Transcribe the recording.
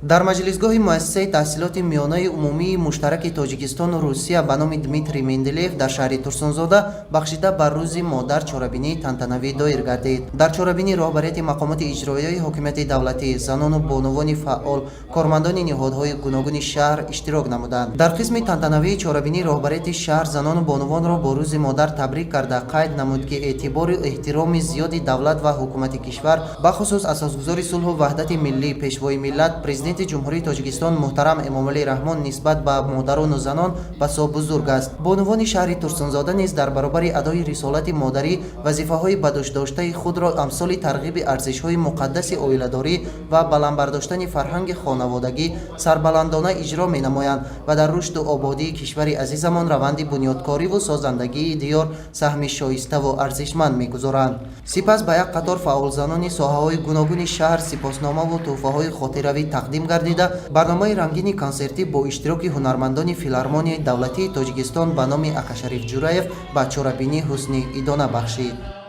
Дар маҷлисгоҳи муассисаи таҳсилоти миёнаи умумии муштараки Тоҷикистону Русия ба номи Дмитрий Менделеев дар шаҳри Турсунзода бахшида ба Рӯзи модар чорабинии тантанавӣ доир гардид. Дар чорабинӣ роҳбарияти мақомоти иҷроияи ҳокимияти давлатӣ, занону бонувони фаъол, кормандони ниҳодҳои гуногуни шаҳр иштирок намуданд. Дар қисми тантанавии чорабинӣ роҳбарияти шаҳр занону бонувонро бо Рӯзи модар табрик карда, қайд намуд, ки эътибору эҳтироми зиёди давлат ва ҳукумати кишвар, бахусус асосгузори сулҳу ваҳдати миллӣ, Пешвои миллат, Президенти Ҷумҳурии Тоҷикистон муҳтарам Эмомалӣ Раҳмон нисбат ба модарону занон басо бузург аст. Бонувони шаҳри Турсунзода низ дар баробари адои рисолати модарӣ вазифаҳои ба дӯшдоштаи худро амсоли тарғиби арзишҳои муқаддаси оиладорӣ ва баланд бардоштани фарҳанги хонаводагӣ сарбаландона иҷро менамоянд ва дар рушду ободии кишвари азизамон, раванди бунёдкориву созандагии диёр саҳми шоиставу арзишманд мегузоранд. Сипас ба як қатор фаъолзанони соҳаҳои гуногуни шаҳр сипосномаву тӯҳфаҳои хотиравӣ тақдим гардида, барномаи рангини консертӣ бо иштироки ҳунармандони Филармонияи давлатии Тоҷикистон ба номи Акашариф Ҷураев ба чорабинӣ ҳусни идона бахшид.